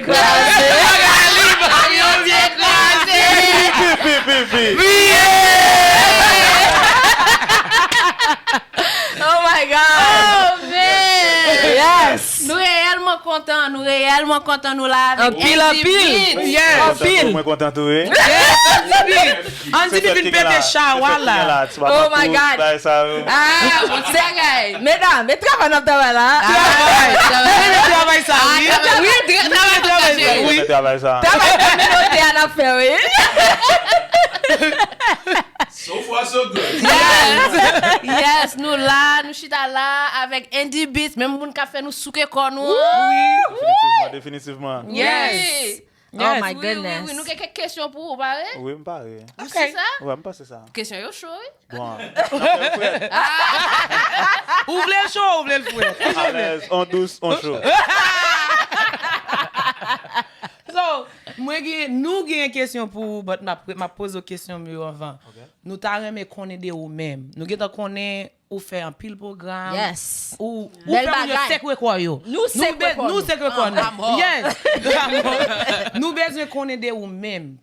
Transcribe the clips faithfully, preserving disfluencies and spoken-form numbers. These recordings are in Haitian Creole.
Kraze. Yo vye kraze. Pi, pi, pi, pi. Oh my God. Oh, man. Yes. Nou reyèlman kontan, nou reyèlman kontan nou la avèk Anpil, anpil. Yes. Anpil. Mwen kontan tou, wi. Yes, anpil. Andy B vin pete chawa la. Oh my God. Ah, bon ti bagay. Medam, e travay n ap travay la. Travay. Travay. Travay sa, wi. Travay, wi, travay, travay sa, wi. Travay kominote a n ap fè, wi. So far, so good. Yes. Yes, nou la, nou chita la avèk Andy Beats, menm moun k ap fè nou souke kò nou an. Definitivman, definitivman. Yes. Oh my goodness. Wi, wi, wi, nou gen kèk kesyon pou ou, pare? Wi, m pare. Ou si sa? Wi, m panse sa. Kesyon yo cho, wi. Bon. Ou vle l cho, ou vle l frèt? Alèz, on dous, on cho. So, mwen gen, nou gen kesyon pou ou, but m ap, m ap poze w kesyon m yo anvan. Nou ta renmen konnen de ou menm. Nou gentan konnen ou fè anpil pwogram. Yes. Ou, ou fè moun yo sekwe kò yo. Nou sekwe kò nou. Nou sekwe kò nou. Yes. Nou bezwen konnen de ou menm.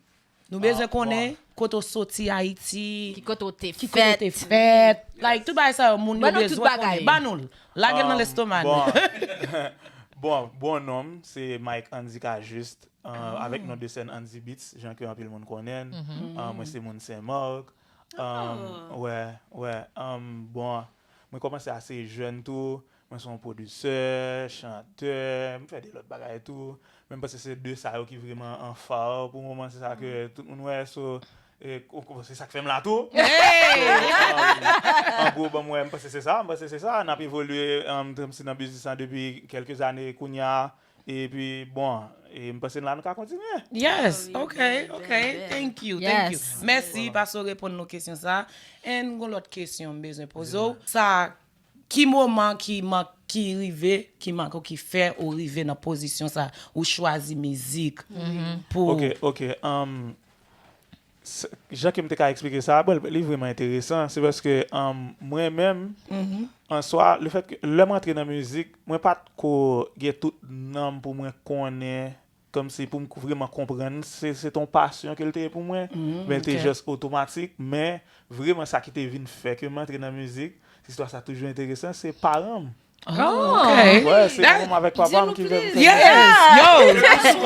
Nou bezwen konnen kote w soti Ayiti. Ki kote w te fèt. Ki kote w te fèt. Like, tout bagay sa yo, moun yo bezwen konnen. Ban nou l. Lage l nan lestoma nou. Bon, bon, bon non m, se Mike Andy Cajuste, euh, avèk non de sèn Andy Beats, jan ke anpil moun konnen m. Euh, mwen se moun Sen Mak. Um, wè, wè. Um, bon, mwen kòmanse ase jèn tou. Mwen se yon pwodisè, chantè, m fè de lòt bagay tou. Men m panse se de sa yo ki vrèman an fa pou moman, se sa ke tout moun wè. So, e, ko- ko- se sa k fè m la tou. So, um, an gwo, ban m wè, m panse se sa, m panse se sa. N ap evolye, um, kòmsi nan biznis lan depi kèlke zane kounye a. Epi, bon, e m panse la nou ka kontinye. Yes, ok, ok. Thank you, thank you. Mèsi paske w reponn nou kesyon sa. And gon lòt kesyon m bezwen poze w. Sa, ki moman ki man, ki rive, ki make w, ki fè ou rive nan pozisyon sa, ou chwazi mizik pou... Ok, ok. Um, s- jan ke m te ka eksplike sa, bon, li vrèman enteresan. Se paske, um, mwen menm, an swa, le fèt ke lè m antre nan mizik, mwen pa t ko gen tout nanm pou mwen konnen, kòmsi pou m vrèman konprann, se, se t on pasyon ke l te ye pou mwen, men l te just otomatik. Men vrèman sa ki te vin fè ke m antre nan mizik, istwa sa toujou enteresan, se paran m. Oh, ok. Wè, se manman m avèk papa m ki fè m fè mizik. Yes, yo,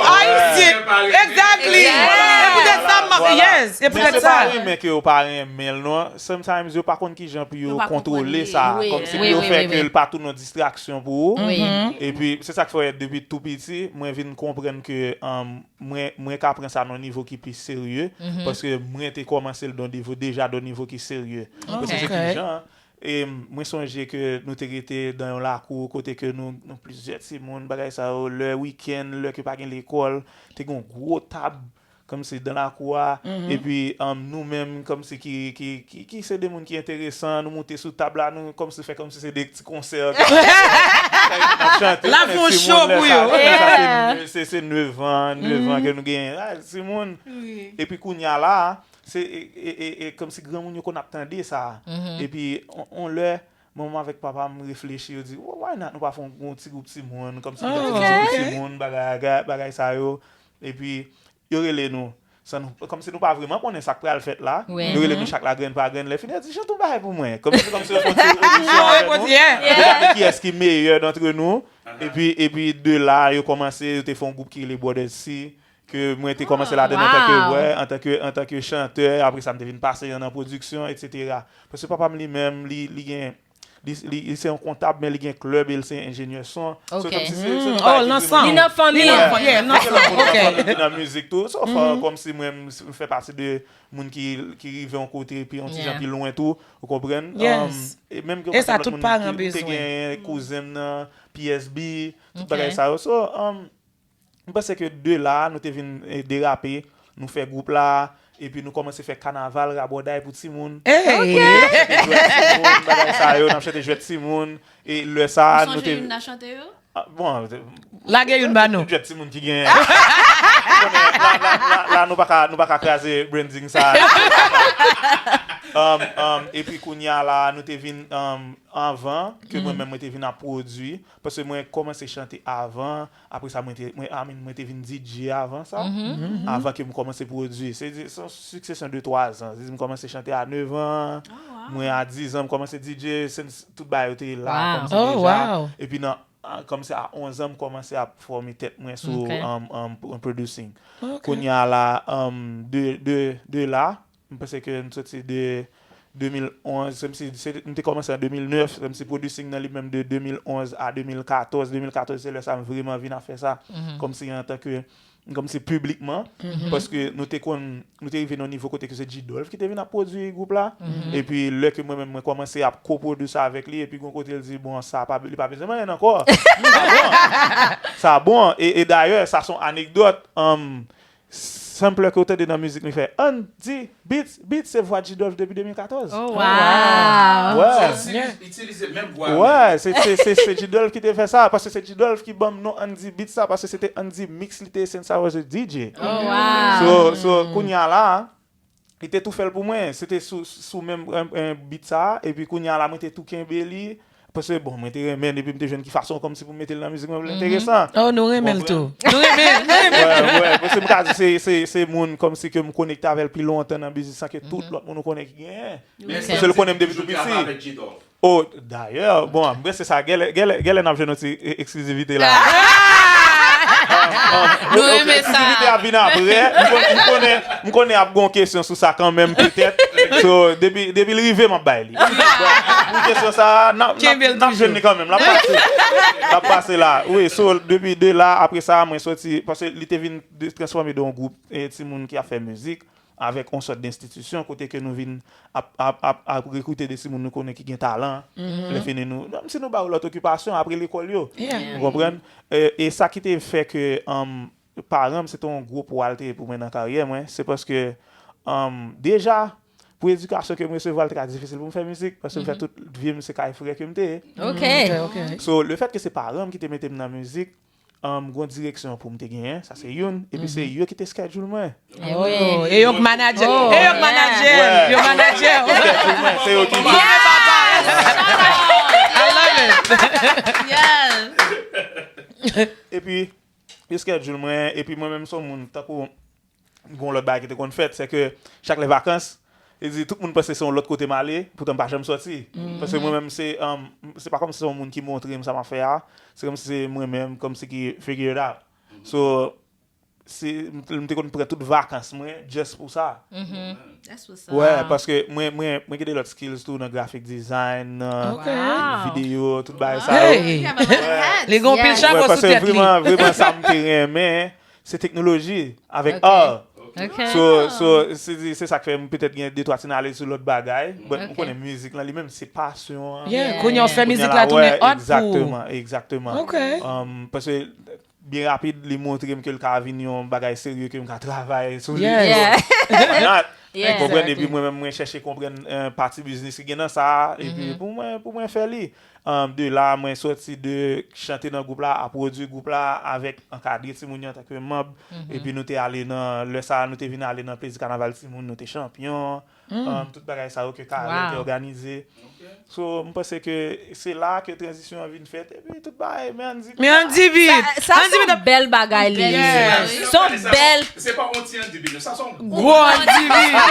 Ayisyen. Exactly. E poutèt sa, m ap, yes, e poutèt sa. Men se pa renmen ke yo pa renmen l, non. Sometimes yo pa konn kijan pou yo kontwole sa. Kòmsi pou yo fè ke l pa tounen yon distraksyon pou ou. Epi, se sa k fè depi tou piti, mwen vin konprann ke, um, mwen, mwen ka pran sa nan yon nivo ki pi serye. Paske mwen te kòmanse l nan yon nivo, deja nan yon nivo ki serye. Paske se kijan, E mwen sonje ke nou te rete dan yon lakou kote ke nou, nou plizyè timoun, bagay sa yo, lè wikenn, lè ke pa gen lekòl, te gen yon gwo tab, kòmsi dan lakou a, epi, um, nou menm, kòmsi ki, ki, ki, ki se de moun ki enteresan, nou moute sou tab la, nou kòmsi fè kòmsi se de ti konsè, n ap chante, la fè yon show pou yo. Sa, se, se nevan, nevan ke nou genyen. Ah, timoun. Epi kounye a la, se, e, e, e, e kòmsi granmoun yo konn ap tande sa. Epi, on, on lè, manman avèk papa m reflechi, yo di, "Why not nou pa fè yon, yon ti gwoup timoun, kòmsi nou fè yon ti gwoup timoun, bagay, bagay, bagay sa yo." Epi, yo rele nou. San nou, kòmsi nou pa vrèman konnen sa k pral fèt la. Yo rele nou chak la grenn pa grenn. Lè fini, yo di, "Chante yon bagay pou mwen." Kòmsi, kòmsi yo fè yon ti odisyon avèk nou. Yo gade kiyès ki meyè antre nou. Epi, epi de la, yo kòmanse, yo te fè yon gwoup ki rele Brothers C. Ke mwen te kòmanse ladan antanke, wè, antanke, antanke chantè, apre sa m te vin pase nan pwodiksyon, etsetera. Paske papa m li menm, li, li gen, li, li, li se yon kontab, men li gen klèb e li se enjenyè son. So, kòmsi se, se yon bagay ki vrèman... Li nan fanmi an. Li nan fanmi an, ok. Nan mizik tou. So, fò, kòmsi mwen, m, m fè pati de moun ki, ki rive yon kote, epi yon ti jan pi lwen tou, ou konprann? Um, e menm ke yon pakèt lòt moun ki, m te gen kouzen m nan P S B, tout bagay sa yo. So, um, M panse ke de la, nou te vin, eh, derape, nou fè gwoup la, epi nou kòmanse fè kanaval, rabòday pou timoun. Hey! N ap chante jwèt timoun, bagay sa yo, n ap chante jwèt timoun. E lè sa, nou te... Ou sonje youn nan chante yo? Ah, bon, lage youn ba nou. Jwèt timoun ki genyen. Konnen, la, la, la, la, nou pa ka, nou pa ka kraze branding sa. Um, um, epi kounye a la, nou te vin, um, anvan ke mwen menm mwen te vin ap pwodui, paske mwen kòmanse chante avan, apre sa mwen te, mwen, I mean, mwen te vin D J avan sa, avan ke m kòmanse pwodui. Se di, se yon siksesyon de twa zan. Se di, m kòmanse chante a nèf an, mwen a diz an, m kòmanse D J, se, tout bagay yo te la kòmsi deja. Epi nan, a, kòmsi a onz an, m kòmanse ap fòme tèt mwen sou, um, um, producing. Kounye a la, um, de, de, de la, m panse ke m soti de de mil onz, se kòmsi, se, m te kòmanse an de mil nèf, se kòmsi producing nan li menm de de mil onz a de mil katòz, de mil katòz se lè sa m vreman vin ap fè sa, kòmsi antanke, kòmsi piblikman, paske nou te konn, nou te rive nan yon nivo kote ke se G-Dolph ki te vin ap pwodui gwoup la, epi lè ke mwen menm mwen kòmanse ap ko-pwodui sa avèk li, epi gon kote l di, bon, sa pa, li pa bezwen manyen ankò, sa bon, sa bon, e, e dayè, sa se yon anekdòt, um, Sampler ke w tande nan mizik li fè, Andy Beats, Beats se vwa G-Dolph depi de mil katòz. Oh, wow. Wow. Wè. Sa itilize menm vwa a. Wè, se se se se G-Dolph ki te fè sa, paske se G-Dolph ki ban m non Andy Beats sa, paske se te Andy Mix li te ye, since I was a D J. Oh, wow. So, so, kounye a la, li te tou fè l pou mwen, se te sou, sou menm en, en beat sa, epi kounye a la, mwen te tou kenbe li, Paske, bon, mwen te renmen l, epi m te jwenn ki fason kòmsi pou m mete l nan mizik mwen pou l enteresan. Oh, nou renmen l tou. Nou renmen l, nou renmen l. Wè, wè, paske m ka di se, se, se moun kòmsi ke m konekte avè l pi lontan nan biznis lan ke tout lòt moun ou konnen ki genyen. Paske l konnen m depi tou piti. Oh, dayè, bon, m panse sa, genlè, genlè, genlè n ap jwenn yon ti e- eksklizivite la. Nou renmen sa. Eksklizivite ap vin apre. M konnen, m konnen, m konnen ap gon kesyon sou sa kanmenm, petèt. So, depi, depi l rive, m ap bay li. Bon, pou kesyon sa a, n ap, n ap, Kenbe l n ap jwenn li kanmenm. L ap pase. L ap pase la. Wi, so, depi de la, apre sa, mwen soti, paske li te vin de- transfòme de yon gwoup, eh, timoun ki ap fè mizik, avèk yon sòt d enstitisyon, kote ke nou vin ap, ap, ap, ap rekrite de timoun nou konnen ki gen talan. Lè fini nou, menm si nou ba yo lòt okipasyon, apre lekòl yo. Ou konprann? E, e sa ki te fè ke, um, paran m, se te yon gwo pwa l te ye pou mwen nan karyè mwen, se paske, um, deja, pou edikasyon ke m resevwa, l te ka difisil pou m fè mizik, paske m fè tout vi m, se kay frè ke m te ye. Ok. Ok. So, lefèt ke se paran m ki te mete m nan mizik, um, gon direksyon pou m te genyen, sa se youn, epi se yo ki te schedule mwen. Oh, e yo k manager. Oh, E yo k manager. yeah. Yo manager. Schedule mwen, se yo ki di. I love it. Yes. Epi, yo schedule mwen, epi mwen menm se yon moun, tankou gon lòt bagay ki te konn fèt, se ke chak lè vakans, e di tout moun panse se yon lòt kote m ale, poutan m pa janm sòti. Paske mwen menm se, um, se pa kòmsi se yon moun ki montre m sa m ap fè a, se kòmsi se mwen menm, kòmsi ki figure it out. So, se, m, m te konn pran tout vakans mwen just pou sa. That's what's Wè, up. Paske mwen, mwen, mwen gen de lòt skills tou nan graphic design, nan Ok. Wow. videyo, tout bagay sa yo. Hey. You have a lot of hats. Li gon pil Yes. chapo Wè, sou paske tèt li. Vreman, vreman sa m te renmen, se teknoloji avèk Ok. art. Ok. So, so, se di, se sa k fè m petèt gen de twa ti nale sou lòt bagay, but m Ok. konnen mizik lan li menm se pasyon an. Yeah, Yeah. kounye a w fè mizik la Kounye a la, tounen wè, art pou ou. Exactement, exactement. Ok. Um, paske byen rapid, li montre m ke l ka vin yon bagay serye ke m ka travay sou li. Yes. Yeah. Why not? Yeah. Konprann, Exactly. Epi mwen menm, mwen chèche konprann, eh, pati biznis ki gen nan sa, epi pou mwen, pou mwen fè li. Um, de la, mwen soti de chante nan gwoup la, a pwodui gwoup la, avèk ankadre timoun yo antanke manb. Epi nou te ale nan, lè sa a, nou te vin ale nan plezi kanaval timoun, nou te chanpyon. Um, tout bagay sa yo ke Karen Wow. te òganize. So, m panse ke se la ke tranzisyon an vin fèt. Epi tout bagay, men Andy. Men Andy Beat. Sa, sa se yon bèl bagay li. Yes. Se yon bèl Se pa yon ti Andy Beat, sa se yon Gwo Andy Beat.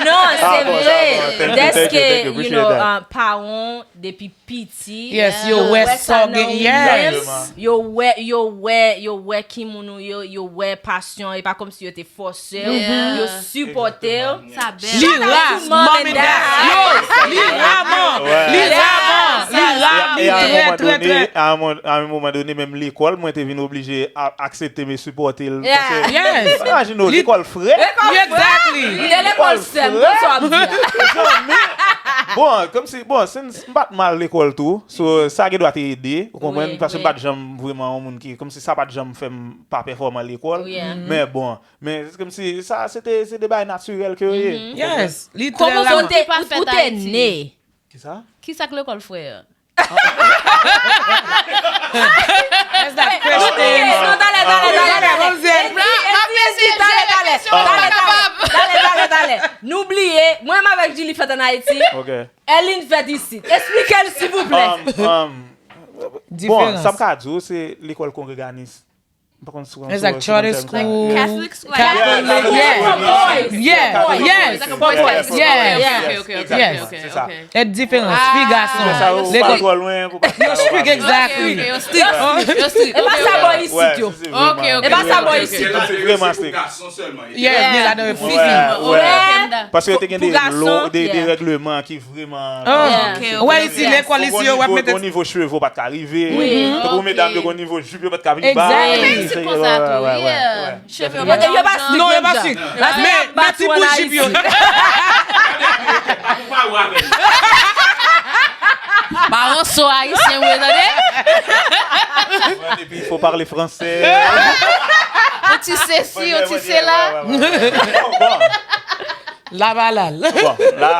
Non, se Ah, bon, vre. sa, bon, thank you, thank you, Dèske, thank you, you appreciate know, that. uh, pawon depi piti. Yes, yo wè sa w nan gen, ou yes. menm. Yo wè, yo wè, yo wè ki moun ou ye, yo wè pasyon. E pa kòmsi yo te fòse w. Yo sipòte w. Sa bèl. Li ra, mom and dad. Yo, li ra, man. Li ra, man. Li ra, E li a un trè, moment trè, donné, trè. à un moment, à un moment donné, menm lekòl, mwen te vin oblije a- aksepte m e sipòte l. Yeah. Paske, Yes. imajine w, Li- lekòl frè. Exactly. Li te lekòl sèm, Frè. Sa w ap di a. Bon, kòmsi, bon, se, m pa t mal lekòl tou. So, sa gen dwa te ede, ou konprann? Wi, Paske wi. M pa t janm vreman yon moun ki, kòmsi sa pa t janm fè m pa pèfòme lekòl. Yeah. Men bon, men kòmsi sa se te, se de bagay natirèl ke yo ye. Yes. Li trè Kòman la. ou te, ou te ne? Kisa? Kisa k lekòl frè a? That's that question. Non, talè, talè, talè, talè. Manzè. Edi, Edi, Talè, talè, talè, talè, talè. Nou bliye, mwen menm avèk Julie fèt ann Ayiti. Ok. Erline fèt isit. Esplike l, silvouplè. Um, um, bon, sa m ka di w, se lekòl kongreganis. M pa konn si w konn Exact. Charter school. Catholic school. Catholic, yeah. Yeah, yes. Like a boys' school. Yeah, yeah. Okay, okay, okay, okay, okay, okay. E diferans, fi gason. Sa yo pa twò lwen pou pa. Yo strict, exactly. Yo strict, yo strict. E pa sa bò isit yo. Ok, ok. E pa sa bò isit yo. Se vreman strict. Yeah, yeah, ladan yo fi. Paske yo te gen de, de, de règleman ki vreman. Ou wè isi, lekòl isi yo, w ap mete. Bon nivo cheve w pa t ka rive. Tankou medam yo, bon nivo jip yo pa t ka vin ba. Exactly. Se konsa tou, yeah. Cheve yo pa t ka rive. Non, yo pa strict. Men, men ti bout jip yo. Maranso ayisyen, wi, tande? Epi, il faut parler français. Ou ti sesi, ou ti sela. Bon, bon. La balal. Bon, la.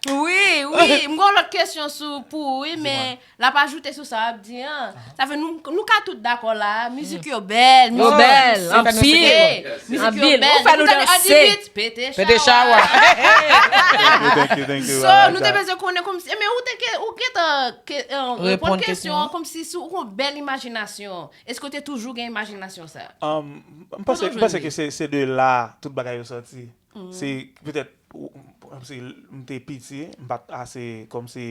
Wi, wi. M gen yon lòt kesyon sou, pou ou, wi, men l ap ajoute sou sa w ap di an. Sa fè nou, nou ka tout dakò la, mizik yo bèl, yo bèl, anpil. Mizik yo bèl. Ou fè nou danse. Pete chawa. Thank you, thank you. So, nou te bezwen konnen kòmsi, men ou te ke, ou gentan ke, eh, reponn kesyon an kòmsi si ou gon bèl imajinasyon. Èske ou te toujou gen imajinasyon sa? Um, m panse, m panse ke se, se de la tout bagay yo sòti. Se petèt, ou, m, se, m te piti, m pa t ase kòmsi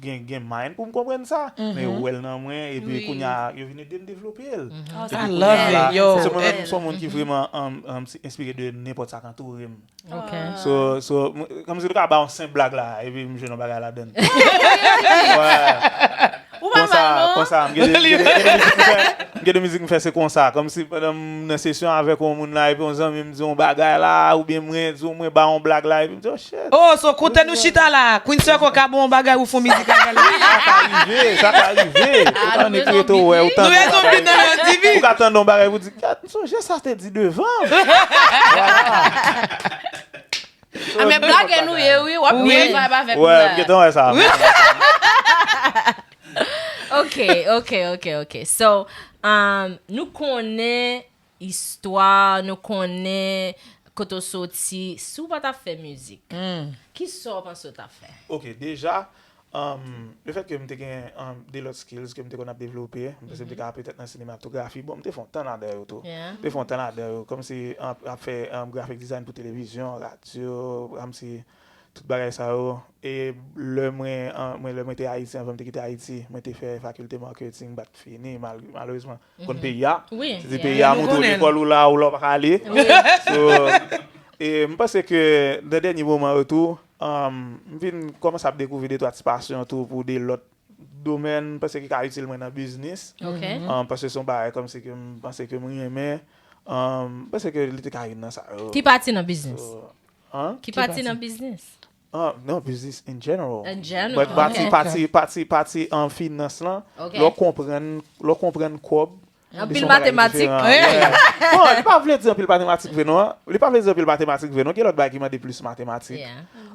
gen, gen mind pou m konprann sa, men yo wè l nan mwen, epi kounye a, yo vin ede m devlope l. I love it, yo. Se mwen menm, m se yon moun ki vreman, um, um, enspire de nenpòt sa k antoure m. Ok. So, so, m, kòmsi nou ka ba yon senp blag la, epi m jwenn yon bagay ladan l. Ou pa mal, non? Konsa, konsa, m gen de, gen de, gen de mizik m fè, m gen de mizik m fè, se konsa. Kòmsi pandan m nan sesyon avèk yon moun la, epi yon zanmi m di yon bagay la, oubyen mwen di, mwen ba yon blag la, epi m di, oh shit. Oh, so kote nou chita la, Queen Circle ka ba yon bagay ou fè yon mizik avè l. Sa ka rive, sa ka rive. Ou ka annik rete wè, ou tann yon bagay. Ou ka tann yon bagay pou di, gad, m sonje sa te di devan. Vwala. A, men blagè nou ye, wi, w ap byen vibe avèk nou la. Wè, m gentan wè sa. Ok, ok, ok, ok. So, um, nou konnen istwa, nou konnen kote w soti. Si w pa t ap fè mizik, kisa w panse w t ap fè? Ok, deja, um, le fèt ke m te gen, um, de lòt skills ke m te konn ap devlope, m panse m te ka petèt nan sinematografi. Bon, m te fè yon tan ladan yo tou. M te fè yon tan ladan yo, kòmsi, um, ap fè, um, graphic design pou televizyon, radyo, kòmsi tout bagay sa yo. E lè mwen, an, mwen, lè mwen te Ayiti, anvan m te kite Ayiti, mwen te fè fakilte marketing, m pa t fini, mal-, malerezman. Konn peyi a. Se di peyi a montre w lekòl ou la, ou la w pa ka ale. So, e m panse ke nan dènye moman yo tou, um, m vin kòmanse ap dekouvri de twa ti pasyon tou pou de lòt domèn, m panse ki ka itil mwen nan biznis. Ok. Um, paske se yon bagay kòmsi ke m panse ke m renmen. Um, m panse ke li te ka youn nan sa yo. Ki pati nan biznis? So, An? Ki pati nan biznis? Ah, non, business in general. In general. But pati, pati, pati, pati an finans lan, lè w konprann, lè w konprann kòb, anpil matematik. Bon, li pa vle di anpil matematik vre non. Li pa vle di anpil matematik vre non. Gen lòt bagay ki mande plis matematik.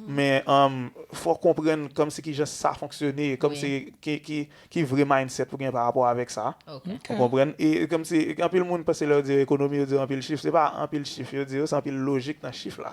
Men, um, fò w konprann kòmsi kijan sa fonksyone, kòmsi ki, ki, ki vre mindset pou gen pa rapò avèk sa. Ou konprann? E kòmsi, anpil moun panse lè yo di ekonomi, yo di anpil chif. Se pa anpil chif yo di yo, se anpil lojik nan chif la.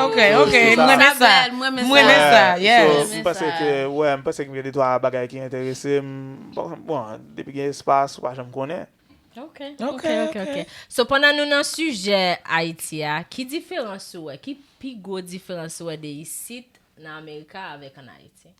Ok, ok, m renmen sa. M renmen sa, yes. So, m panse ke, wè, m panse ke gen de twa bagay ki enterese m. Bon, bon, depi gen espas, ou pa janm konnen. Ok, ok, ok, ok. So, pandan nou nan sijè Ayiti a, ki diferans ou wè, ki pi gwo diferans ou wè de isit nan Amerika avèk ann Ayiti?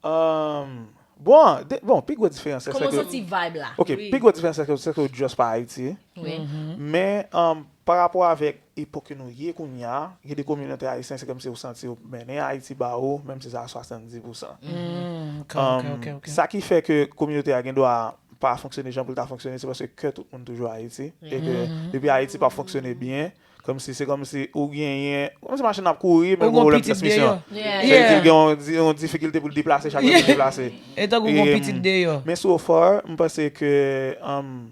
Um, bon, de, bon, pi gwo diferans se ke... Kòman w santi vibe la? Ok, pi gwo diferans se ke, se ke w just pa Ayiti. Wi. Men, um, pa rapò avèk epòk ke nou ye kounye a, gen de kominote ayisyen, se kòmsi ou santi yo mennen Ayiti ba ou, menm si se a swasanndis pousan. Um, sa ki fè ke kominote a gen dwa pa fonksyone jan pou l ta fonksyone, se paske kè tout moun toujou Ayiti. E ke depi Ayiti p ap fonksyone byen, kòmsi, se kòmsi ou genyen, kòmsi machin ap kouri, men ou gen yon pwoblèm transmisyon. Sa vle di, gen yon, yon difikilte pou l deplase chak lè pou l deplase. E tankou ou gen yon pitit deyò. Men so far, m panse ke, um,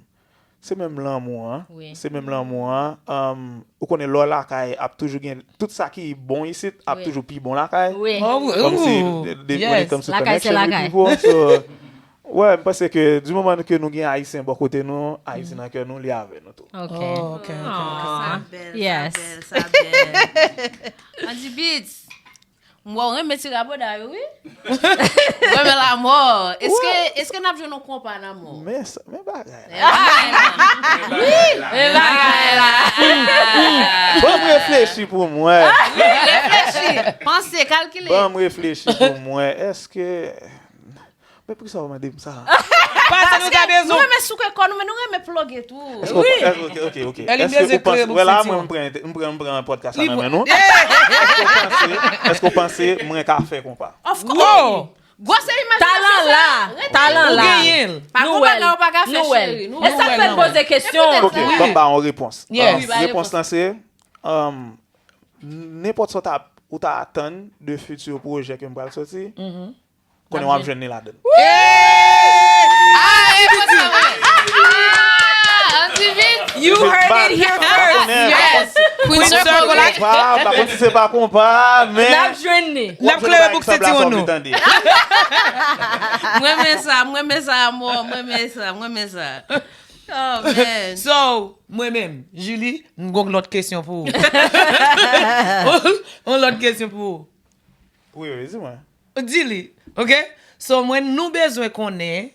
se menm lanmou an. Se menm lanmou an. Um, ou konnen lè w lakay ap toujou gen, tout sa ki bon isit ap toujou pi bon lakay. Kòmsi, de, de, when it comes to connection with people. So, Wè, m panse ke di moman ke nou gen Ayisyen bò kote nou, Ayiti nan kè nou, li avè nou tou. Ok. Oh, ok, ok, ok. Sa bèl, sa bèl, sa bèl. Andy Beats. M wè w renmen ti raboda yo, wi. Renmen lanmò. Eske, eske n ap jwenn yon konpa lanmò? Men sa, men bagay la. Wi, men bagay la. Ban m reflechi pou m wè. Reflechi. Panse, kalkile. Ban m reflechi pou m wè. Eske Men poukisa w mande m sa? Paske nou ta bezwen. Nou renmen souke kò nou, men nou renmen ploge tou. Wi. Ok, ok, ok. Èske ou panse, wè la, mwen, m pran, m pran, m pran podcast la nan men nou. Èske ou panse, èske ou panse mwen ka fè konpa? Of course. Gwo se imajinasyon sa. Talan la. Talan la. Ou genyen l. Pa gon bagay ou pa ka fè, cheri. E sa k fè n poze kesyon. Ok, ban m ba yon repons. Repons lan se, nenpòt sa ou ta, ou ta atann de futur pwojè ke m pral soti, konnen w ap jwenn li ladan l. You heard it here first. Yes. Queen Circle. Pa konn si se pa konpa, men. N ap jwenn li. N ap klere bouk sentiwon nou. Mwen men sa, mwen men sa, amò, mwen men sa, mwen men sa. Oh man. So, mwen menm, Julie, m gon lòt kesyon pou ou. On lòt kesyon pou ou. Wi, wi, di mwen. Di li, ok? So, mwen, nou bezwen konnen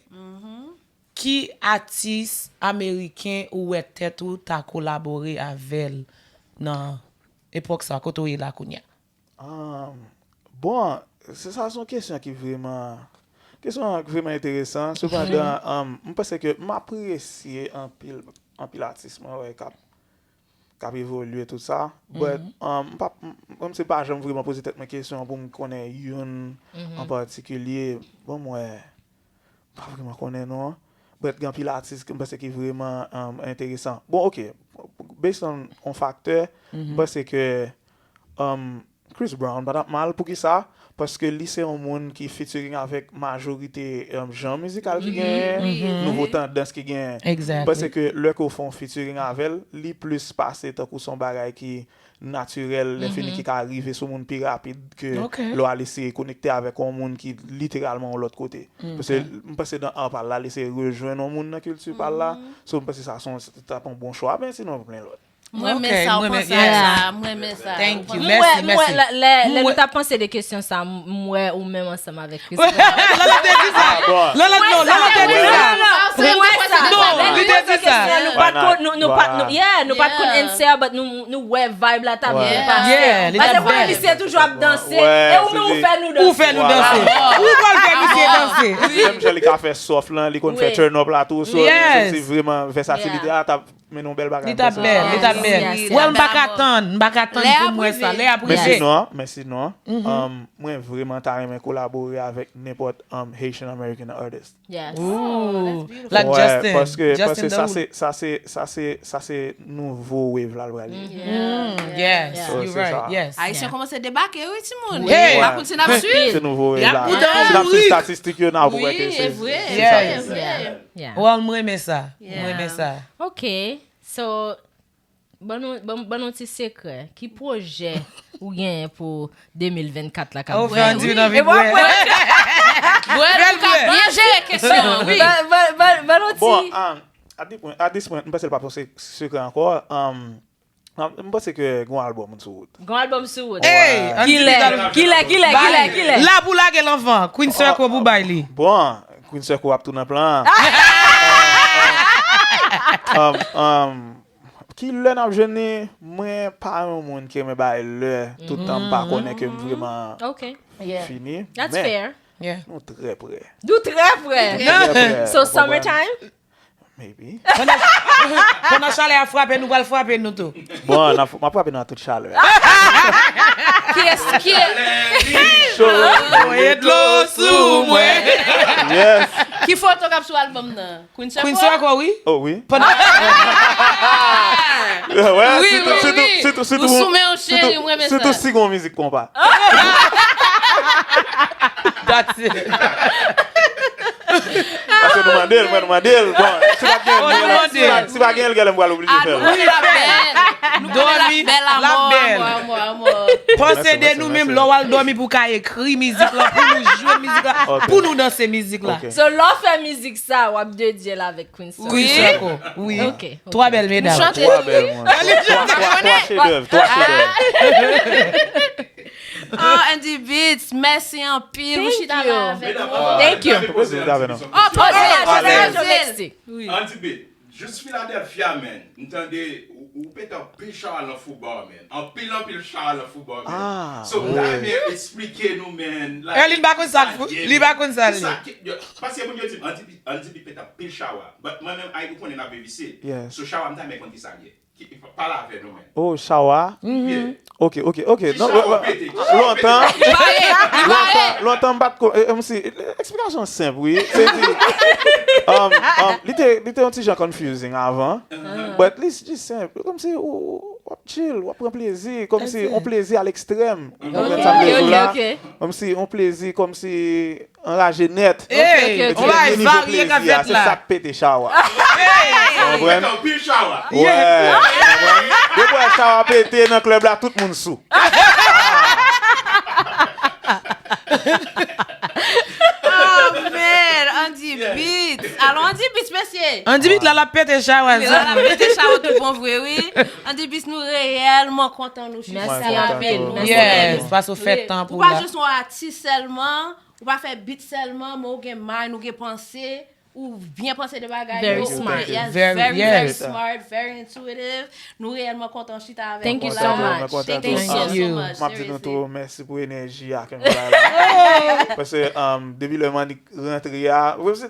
ki atis ameriken ou wè tèt ou ta kolabore avè l nan epòk sa, kote w ye la kounye a? Bon, se sa se yon kesyon ki vreman, kesyon ki vreman enteresan. Sepandan, m panse ke m apresye anpil, anpil atis mwen wè k ap k ap evolye tout sa. But m pa, m, kòmsi m pa janm vreman poze tèt mwen kesyon pou m konnen youn an patikilye. Bon, m wè, m pa vreman konnen non. But gen anpil atis ke m panse ki vreman enteresan. Bon, ok, based on on faktè, m panse ke Chris Brown pa t ap mal. Poukisa? Paske li se yon moun ki featuring avèk majorite jan mizikal ki genyen, nouvo tandans ki genyen. M panse ke lè ke w fè yon featuring avè l, li plis pase tankou se yon bagay ki natirèl, lè fini ki ka rive sou moun pi rapid ke lè w al eseye konekte avèk yon moun ki literalman yon lòt kote. Paske m panse dan art pa l la, l eseye rejwenn yon moun nan kilti pa l la. So, m panse sa se yon, se t ap yon bon chwa, men sinon, plen lòt. Mwen renmen sa, ou panse a sa, mwen renmen sa. Thank you, mèsi, mèsi. Mwen wè, lè, lè nou t ap panse de kesyon sa, m wè ou menm ansanm avèk Chris Brown. Lala te di sa. Lala, non, Lala te di sa. Non, li te di sa. Nou pa t konn, nou, nou pa t, nou, yeah, nou pa t konn answer, but nou, nou wè vibe la t ap byen pase. Yeah, li t ap bèl. Paske misye toujou ap danse, e ou menm ou fè nou danse. Ou fè nou danse. Ou pral fè misye danse. Menm jan li ka fè soft lan, li konn fè turn up la tou. So, se vreman vèsatilite a t ap Men nou bèl bagay. Li t ap bèl, li t ap bèl. Well, m pa ka tann, m pa ka tann pou m wè sa. Lè ap rive. Men sinon, men sinon, mwen vreman ta renmen kolabore avèk nenpòt Haitian American artist. Ooh, like Justin. Paske, paske sa se, sa se, sa se, sa se nouvo wave la l prale. Yes, you right. Yes. Ayisyen kòmanse debake wi timoun. Hey, pa konn si n ap swiv. Se nouvo wave la. Si n ap swiv statistik yo n ap wè ke se vre. Well, m renmen sa. M renmen sa. Ok. So, ban nou, ban, ban nou ti sekrè. Ki pwojè ou genyen pou de mil vennkat la k ap vini? Ou fè Andy nan vi bwè. Bwè, nou ka byen jere kesyon an, wi. Ban, ban, ban, ban nou ti. Bon, um, at this point, at this point, m panse l pa pran se-, sekrè ankò. Um, m panse ke gon albòm sou wout. Gon albòm sou wout. Hey, kilè, kilè, kilè, kilè, kilè? La pou lage l anvan. Queen Circle pou bay li. Bon, Queen Circle ap tou nan plan an. Um, um, Ki lè n ap jwenn li? Mwen pa yon moun ki renmen bay lè. Tout tan m pa konnen ke m vreman fini. Men, nou trè prè. Nou trè prè. So, summer time? Maybe. Pandan chalè a frape, nou pral frape nou tou. Bon, n ap, m ap frape nou a tout chalè. Kiyès, kiyès? Voye dlo sou mwen. Ki foto k ap sou albòm nan? Queen Circle? Queen Circle, wi. Oh, wi. Pandan... Wi, wi, wi. Sitou, sitou, sitou, sitou, sitou si gon mizik konpa. That's it. Paske nou mande l, mwen nou mande l. Bon, si pa gen l, si pa gen l, genlè m pral oblije fè l. Nou konnen l ap bèl. Nou konnen l ap bèl, amò, amò, amò. Panse de nou menm, lè w al dòmi pou w ka ekri mizik la, pou nou jwe mizik la, pou nou danse mizik la. So, lè w fè mizik sa, w ap dedye l avèk Queen Circle. Queen Circle, wi. Ok, ok. Twa bèl medam. Twa bèl moun. Twa, twa, twa chedèv, twa chedèv. Oh, Andy Beats, mèsi anpil. Ou chita la avèk nou. Thank you. Poze, poze, poze. Oh, poze, poze, poze. Andy Beats. Jis Philadelphia, man. M tande ou, ou pete anpil chawa nan Foubò, man. Anpil, anpil chawa nan Foubò, man. Ah, so, m ta renmen eksplike nou, man. Like, Erlin pa konn sa, li pa konn sa, li. Paske moun yo di m, Andy B, Andy B pete anpil chawa. But mwen menm, ay, ou konnen n ap viv isit. Yeah. So, chawa, m ta renmen konn ki sa l ye. Ki, pale avè nou, man. Oh, chawa? Yeah. Ok, ok, ok. Ki chawa w pete? Ki chawa w pete? Lontan, lontan, lontan, m pa t ko-, e, e, m si, eksplikasyon senp, wi. Se di, um, um, li te, li te yon ti jan confusing avan, but li just senp. Kòmsi ou, w ap chill, w ap pran plezi, kòmsi yon plezi a lekstrèm. Ou konprann sa m vle di w la? Kòmsi yon plezi, kòmsi anraje nèt. Ey, on bagay varye k ap fèt la. Se sa k pete chawa. Ou konprann? Anpil chawa. Wè. Depi w wè chawa pete nan klèb la, tout moun sou. Oh, man, Andy Beats. Alò, Andy Beats, mesye. Andy Beats la, l ap pete chawa, zanmi. L ap pete chawa tout bon vre, wi. Andy Beats, nou reyèlman kontan nou chita la. Mèsi anpil. Yes, pase w fè tan pou la. Ou pa jis yon atis sèlman, ou pa fè beat sèlman, men ou gen mind, ou gen panse, ou byen panse de bagay yo. Very smart. Yes, very, very smart, very intuitive. Nou reyèlman kontan chita avèk ou la. Thank you so much. Thank you so much. M ap di nou tou, mèsi pou enèji a ke nou bay la. Paske, um, depi lè m annik rantre a,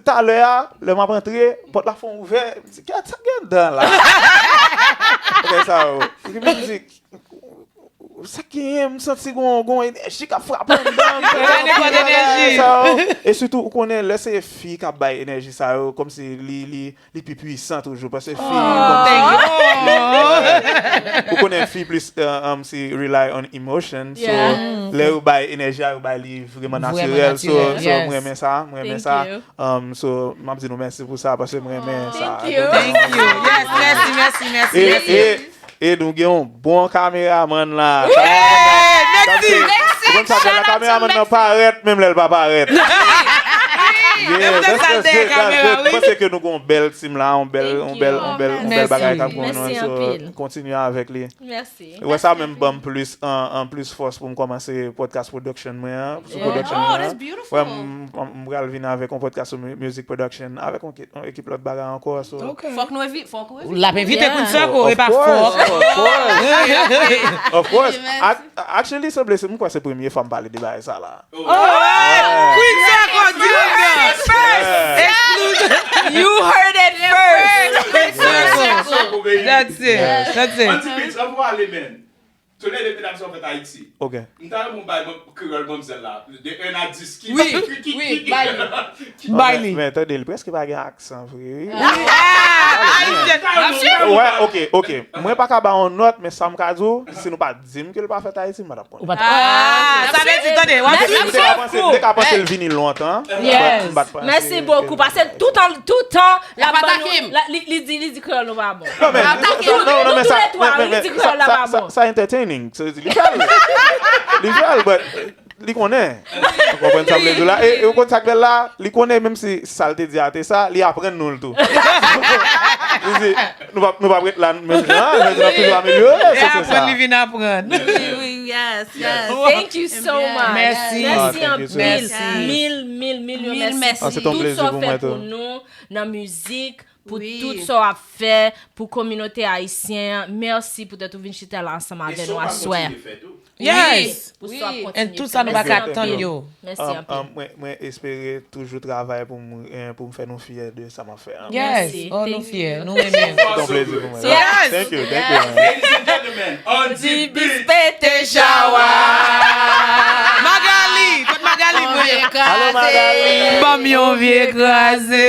talè a, lè m ap rantre, pòt la fon ouvè, m di, "Gad sa gen anndan la." Bagay sa yo. Epi m di, sa genyen, m santi gon, gon enèji k ap frape anndan m. Sa yo. E sitou, ou konnen, lè se fi k ap bay enèji sa yo, kòmsi li, li, li pi pwisan toujou, paske fi, kòmsi, ou konnen fi plis, uh, um, si rely on emotion, so, lè yo bay enèji a, yo bay li vrèman natirèl, so, so, m renmen sa, m renmen sa. Um, so, m ap di nou mèsi pou sa, paske m renmen sa. Thank you. Thank you. Yes, mèsi, mèsi, mèsi, mèsi. E, e, e nou gen yon bon kameramann la. Mèsi, mèsi. Ou konn sa, la kameramann nan parèt, menm lè l pa parèt. Yeah, that's, that's it, that's it. Mwen panse ke nou gen yon bèl team la, yon bèl, yon bèl, yon bèl, yon bèl bagay k ap gen nou, so, kontinye avèk li. Mèsi. Wè sa menm ban m plis, an, an plis fòs pou m kòmanse podcast production mwen an, sou production mwen an. Wè, m, m, m pral vin avèk yon podcast sou mu-, music production, avèk yon ki-, yon ekip lòt bagay ankò, so. Fòk nou envi-, fòk ou envite. L ap envite Queen Circle, e pa fòk. Of course, of course. Ac-, actually, sanble se, m kwè se premye fwa m pale de bagay sa la. Oh, Queen Circle, you heard it first. Exclusive. You heard it first. Queen Circle. That's it. That's it. Anti Beats, ann pwale, man. Tonè de medam sa w fèt Ayiti. Ok. M ta renmen w bay kreyòl manmzèl la. De un à dix. Ki, wi, ki, ki, wi, ki, bay li. Bay li. Men tande, li prèske pa gen aksan vre, wi. Ah, Ayisyen. Wè, ok, ok. Mwen pa ka ba yon nòt, men sa m ka di w, si nou pa di m ke l pa fèt Ayiti, m pa t ap konnen. Ou pa t, ah, sa vle di, tande, w ap swiv. M te ka panse, m te ka panse l vini lontan. Yes. Mèsi bokou, paske toutan, toutan, l ap atake m. Li, li di, li di kreyòl nou pa bon. Non, men, non, non, men sa, men, men, men, sa, sa, sa entertaining. So, li fè l. Li fè l, but li konnen. Ou konprann sa m vle di w la? E, e ou konn sa k bèl la? Li konnen, menm si sa l te di a te sa, li aprann nou l tou. Li di, nou p ap, nou p ap ret la menm jan, men n ap toujou amelyore, se, se sa. Li aprann, li vin aprann. Wi, wi, yes, yes. Thank you so much. Mèsi. Mèsi anpil. Mil, mil, milyon mèsi pou tout sa w fè pou nou nan mizik, pou tout sa w ap fè pou kominote ayisyen an. Mèsi poutèt ou vin chita la ansanm avè nou aswè. Yes. Pou sa w ap kontinye fè. And tout sa nou pa ka tann yo. Mèsi anpil. Mwen, mwen espere toujou travay pou m, eh, pou m fè nou fyè de sa m ap fè an. Yes. Oh, nou fyè, nou renmen. Se yon plezi pou mwen. Yes. Thank you, thank you, man. Ladies and gentlemen, Andy Beats pete chawa. Magali, kot Magali, mwen? Alo, Magali. Ban m yon vye kraze.